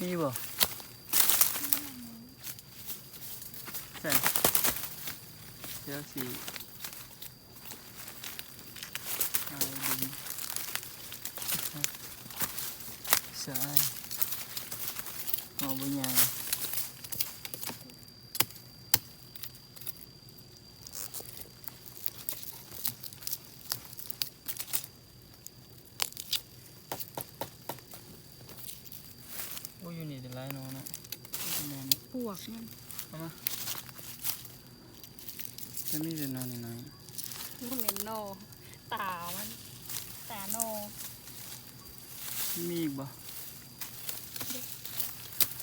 ມີບໍ່? ໃສ່ ດຽວຊິ ຫາເບິ່ງ ໃສ່ ເອົາບໍ່ໃຫຍ່. ໂອ້ຍ ຢູ່ນີ້ໄດ້ຫຼາຍໜໍ່ເນາະ. ແມ່ນ ປວກມັນ ເອົາມາ ມັນມີແຕ່ໜໍ່ນ້ອຍໆ. ບໍ່ແມ່ນໜໍ່ ຕາມັນ ຕາໜໍ່. ມີອີກບໍ່?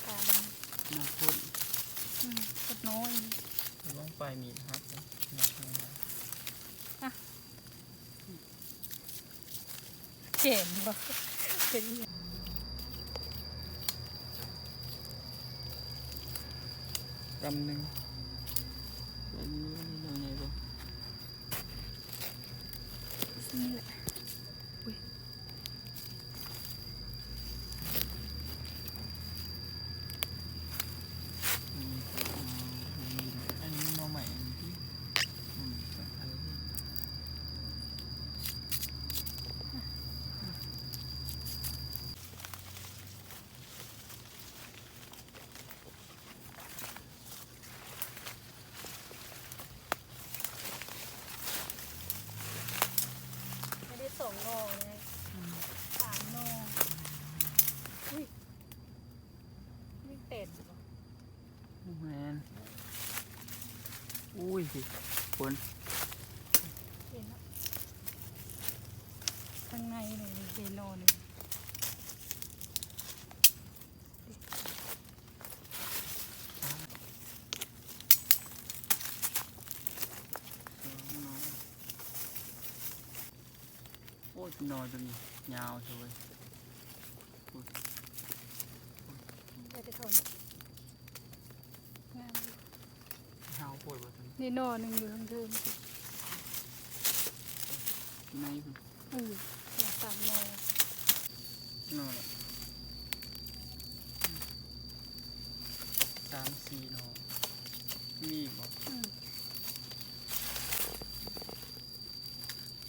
ຕາມັນ ບໍ່ພົ້ນ ອືມ ໂຄດນ້ອຍ. ລະວັງປາຍມີດຫັກເດີ ໜັກແຮງ. ອ່ະ ແຂນບໍ່ ເປັນອີ່ຫຍັງ? ກຳໜຶ່ງ ເບິ່ງໜ່ວຍໃຫຍ່ບໍ່? ນີ້ແຫຼະ ອຸ້ຍ. ອັນນີ້ໜໍ່ໃໝ່ ອັນນີ້ຕິ ໜໍ່ໃໝ່ສຳຄັນ. ໄດ້ສອງໜໍ່ເລີຍ ອືມ ສາມໜໍ່. ອຸ້ຍ ຍັງເຕັມຢູ່ບໍ່? ແມ່ນ ອຸ້ຍ ຝົນ ເຫັນແລ້ວ ຂ້າງໃນນີ້ເຫັນໜໍ່ໜຶ່ງ. ໂອ້ຍ ໜໍ່ຕົວນີ້ຍາວຊະເວີຍ. ໄດ້ແຕ່ເທົ່ານີ້ ງາມຢູ່. ເຮົາໂພດບໍ່ທັນ ນີ້ໜໍ່ໜຶ່ງຢູ່ເທິງໆ ໃນພຸ້ນ. ເອີ ສອງສາມໜໍ່ ໜໍ່ລະ ສາມສີ່ໜໍ່ ມີອີກບໍ່? ອືມ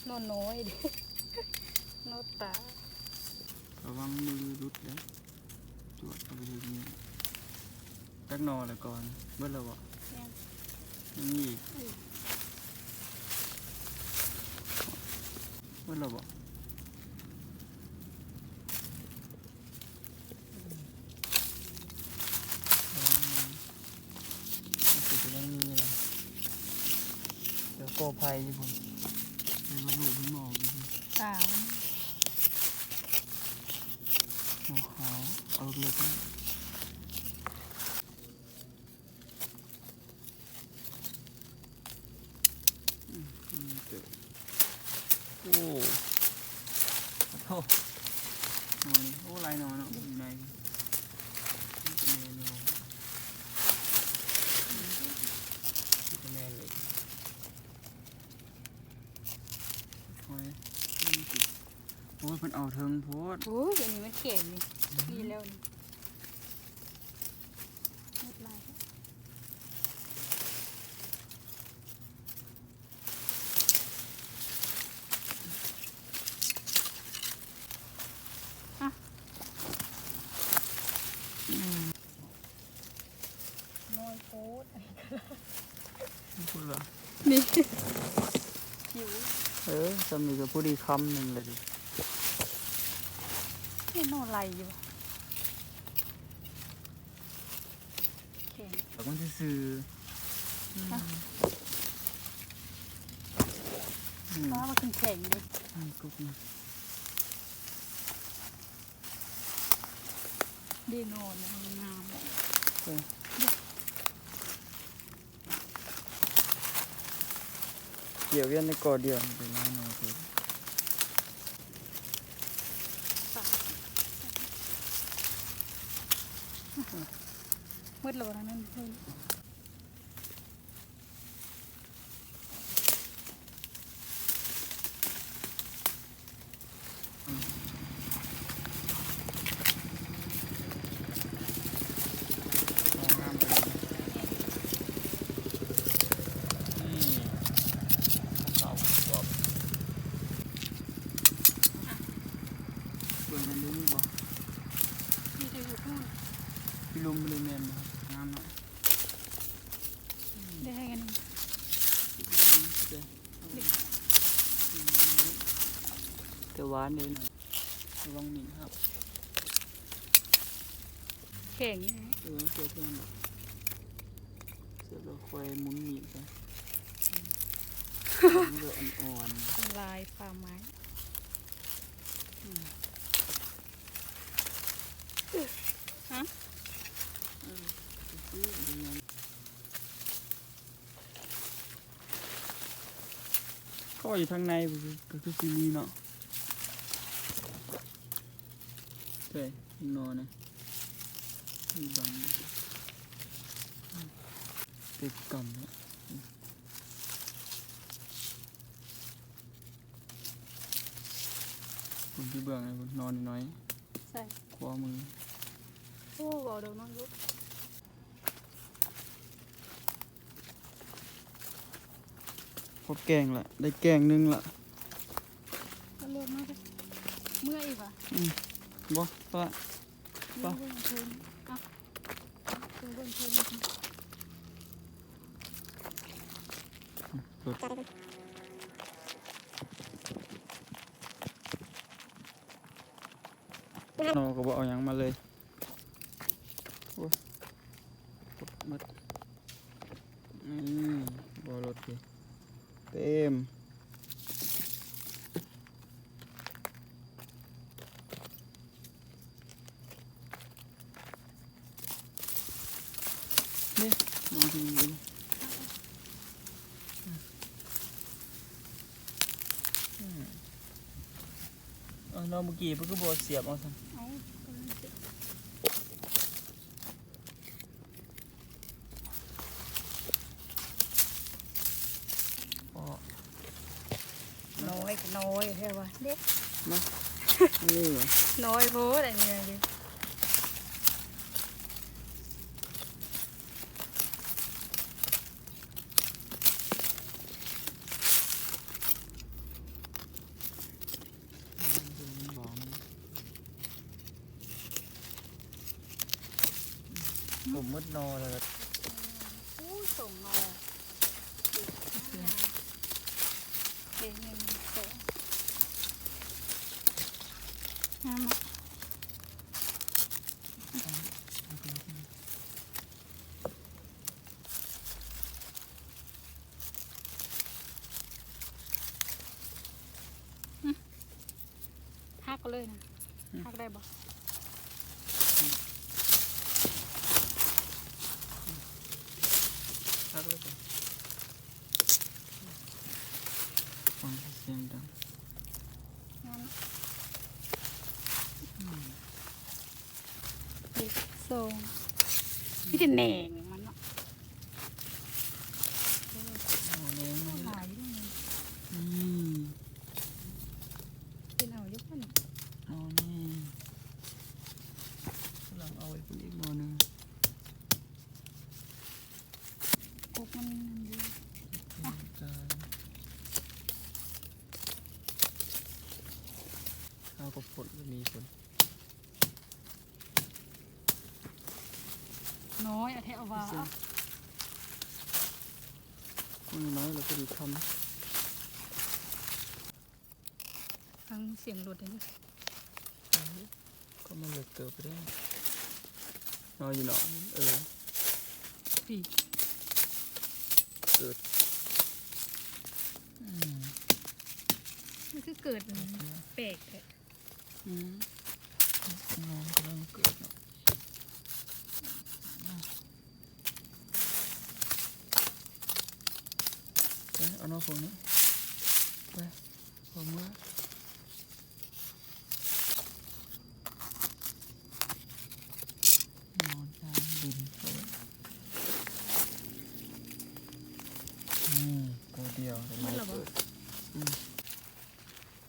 ໜໍ່ນ້ອຍເດ້ ໜໍ່ຕາ. ລະວັງມືຫຼຸດເດີ ຈວດເອົາໄປເຖິງນີ້. ຈັກໜໍ່ລະກ່ອນ ເບິດແລ້ວບໍ່? ຍັງ ຍັງມີອີກ ອືມ ເບິດແລ້ວບໍ່? ອືມ ຮູ້ສຶກວ່າຍັງມີນະ ແຖວກໍໄຜ່ຢູ່ພຸ້ນ ໄປເບິ່ງລູກເພິ່ນມອງຢູ່ພຸ້ນ ຕາ ເອົາຂາວ ເອົາເລັກໆ. ອືມ ໂອ້ ໂອ້ ໂອ້ ຫຼາຍໜໍ່ເນາະ ຢູ່ໃນ ນີ້ກະແມ່ນຢູ່ ນີ້ກະແມ່ນເລີຍ ໂອ້ຍ ໂອ້ຍ ເພິ່ນເອົາເທິງໂພດ. ໂອ້ຍ ອັນນີ້ມັນແຂງນີ້ ອືມ ນີ້ແລ້ວນີ້ ໝົດຫຼາຍແທ້. ນ້ອຍໂພດ ນີ້ ເອີ ຊ່ຳນີ້ກະພໍດີຄຳໜຶ່ງລະເດ. ເຫັນໜໍ່ໄຫຼຢູ່ ແຂງ ເອົາມັນຊື່ໆ ອືມ ອືມ ວ່າມັນແຂງເດ ອືມ ກົກນີ້ ເດ ໜໍ່ງາມ ເອີ ກ່ຽວວຽນໃນກໍດຽວນີ້ເປັນໜໍ່ນ້ອຍເກີນ. ໝົດແລ້ວນະນັ້ນ. ອືມ ຫວານເດ້ນະ ລະວັງມີດຫັກ. ແຂງ ເອີ ເສຍບແຂງ ເສຍບແລ້ວຄ່ອຍໝູນມີດໄປ ມັນກໍອ່ອນໆ ທຳລາຍປ່າໄມ້. ຮະ? ເອີ ກໍຢູ່ທາງໃນກໍຄືຊິມີເນາະ. ໃສ່ໜໍ່ນະ ມີບັງ ເຕັມກຳເນາະ. ເບິ່ງທີ່ເບື້ອງນະ ໜໍ່ນ້ອຍໆ ໃສ່ ຂວາມື. ໂອ້ ບໍ່ເອົາດອກນ້ອຍລູກ. ພໍແກງລະ ໄດ້ແກງໜຶ່ງລະ. ເອົາລົງມາເດີ ເມື່ອອີກຫວາ? ອືມ ບໍ່ ປະ ປະ ເບິ່ງເທິງ ເອົາ ເບິ່ງເທິງ. ໜໍ່ກໍບໍ່ເອົາຫຍັງມາເລີຍ. ໂອ້ຍ ໝົດ ນີ້ ບໍ່ລົດຕິ ເຕັມ. ນີ້ ມອງເຫັນຢູ່ ອືມ ເອົາ ເນາະ ເມື່ອກີ້ເພິ່ນຄືບໍ່ສຽບເອົາຊັ້ນ? ເອົາ ນ້ອຍ ນ້ອຍແທ້ວ່າເດ້ ນະ ນີ້ ນ້ອຍໂພດ ອັນນີ້ເດ້. ຜົມໝົດໜໍ່ແລ້ວ ໂອ້ຍ ສອງໜໍ່ ເດ ໜຶ່ງ ສອງ ງາມເນາະ. ອືມ ຫັກເລີຍນະ ອືມ ຫັກໄດ້ບໍ່? ຫັກເລີຍ ຟັງສຽງດັງ ງາມ ອືມ. ເດັກສອງ ມີແຕ່ແໜງມັນເນາະ ເອົາແໜງມັນຫຼາຍຢູ່ນີ້ ອືມ ກິນເອົາຢູ່ພຸ້ນ ເອົານີ້ ກຳລັງເອົາໄປພຸ້ນອີກໝໍ້ໜຶ່ງ ກົກມັນຢູ່ ເອົາກໍພົ້ນ ກໍມີພົ້ນ. ນ້ອຍ ອະແທະວ່າ ມັນນ້ອຍແລ້ວກໍດີຄຳ ຟັງສຽງລົດເດ້ ເອີ ກໍມັນເລິກເຕີບເດ້ ນ້ອຍຢູ່ເນາະ ເອີ ປີ ເກີດ ອືມ ມັນຄືເກີດ ແປກແທ້. ອືມ ນ້ອງກຳລັງເກີດເນາະ ໄປເອົານ້ອງພວກນີ້ ໄປ ພວກເມືອ ນອນຕາມດິນ ອືມ ໂຕດຽວ ແຕ່ໄມ້ເກີດ ອືມ.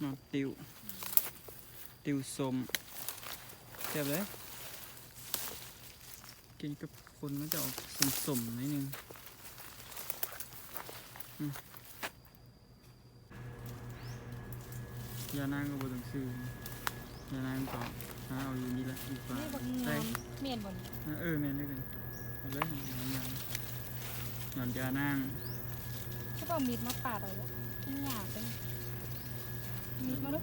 ໜອນຕິວ ຕິວສົ້ມ ແຊບເລີຍ ກິນກັບຄົນມັນຈະອອກສົ້ມໆໜ້ອຍໜຶ່ງ ອືມ ຢານາງກໍບໍ່ຕ້ອງຊື້ ຍານາງກໍຫາເອົາຢູ່ນີ້ແຫຼະ ຢູ່ປ່າ ນີ້ບັກງາມ ແມ່ນບໍ່ນີ້? ເອີ ແມ່ນເດ້ ເອົາເລີຍ ງາມໆ ຍ້ອນຢານາງ ຄືບໍ່ມີດມາປາດເອົາ ມັນຍາກເດ້ ມີດມາດູ.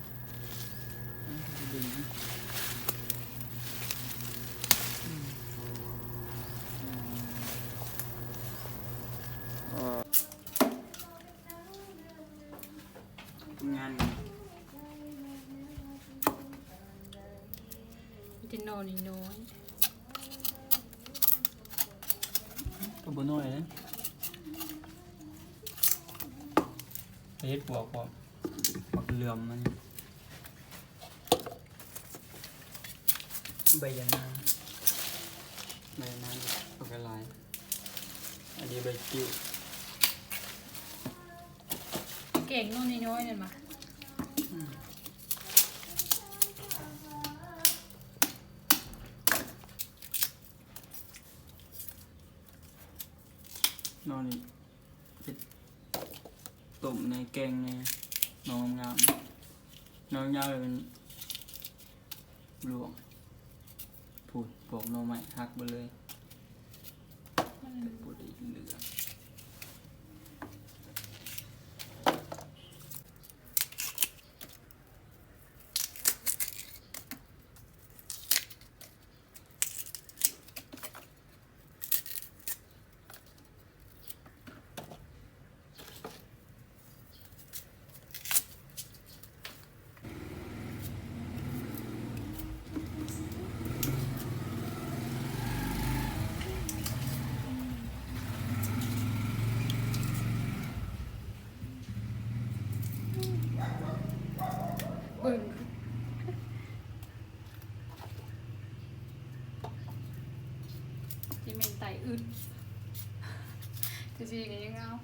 ງານ ມີແຕ່ໜໍ່ນ້ອຍໆ ກໍບໍ່ນ້ອຍເດ້ ເຮັດປວກ ປວກ ປວກເຫຼືອມມັນ. ໃບຍານາງ ໃບຍານາງກໍຫຼາຍ ອັນນີ້ໃບກິ່ວ ແກງໜໍ່ນ້ອຍໆ ນັ້ນມາ ອືມ ໜໍ່ນີ້ ເຮັດຕົ້ມແດ່ ແກງແດ່ ໜໍ່ງາມໆ ໜໍ່ຍາວເປັນຫຼວງ ພຸ້ນ ປອກໜໍ່ໄມ້ຫັກເບິດເລີຍ ມັນບໍ່ໄດ້ເຫຼືອ. ເບິ່ງ ຊິແມ່ນໄຕອຶດ ແຕ່ຊິກໍຍັງເອົາ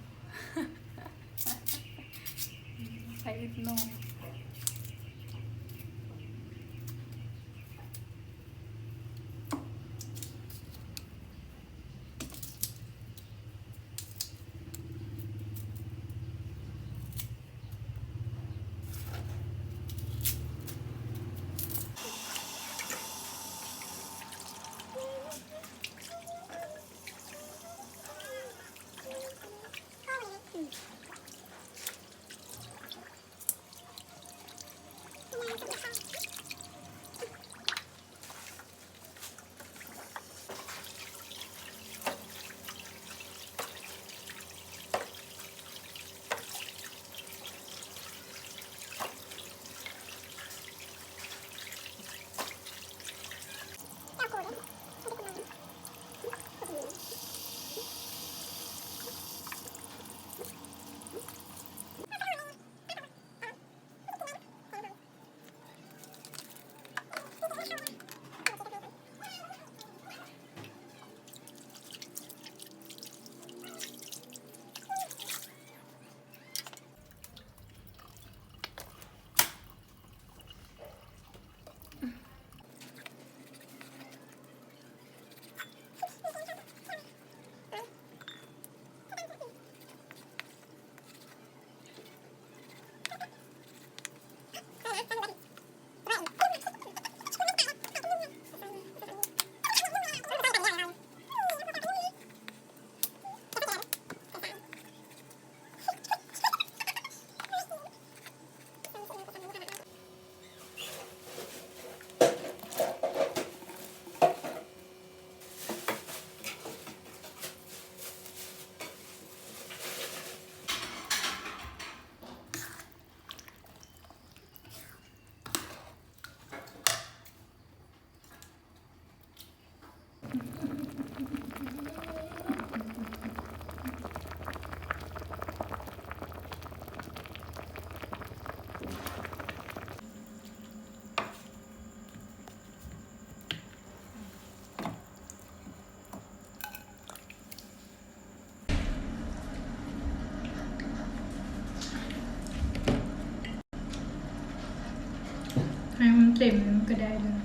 ໄຕອຶດໜໍ່. ໃຫ້ມັນເຕັມມັນກໍໄດ້ເລີຍ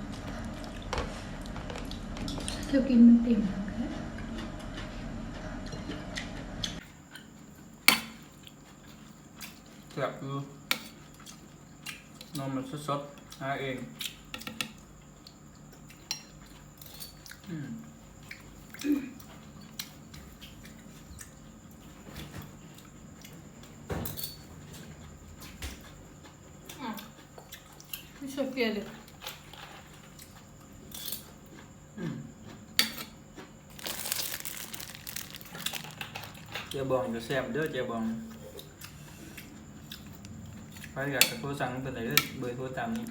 ເຈົ້າກິນມັນເຕັມ. ແຊບຢູ່ ໜໍ່ໄມ້ສົດໆ ຫາເອງ. ອືມ ອືມ ມີໂຊເຟຍເດ້. ອືມ ແຈ່ວບອງກໍແຊບເດີ້ ແຈ່ວບອງ. ໃຜຢາກກະໂທສັ່ງເພິ່ນໄດ້ເດີ ເບີໂທຕາມນີ້.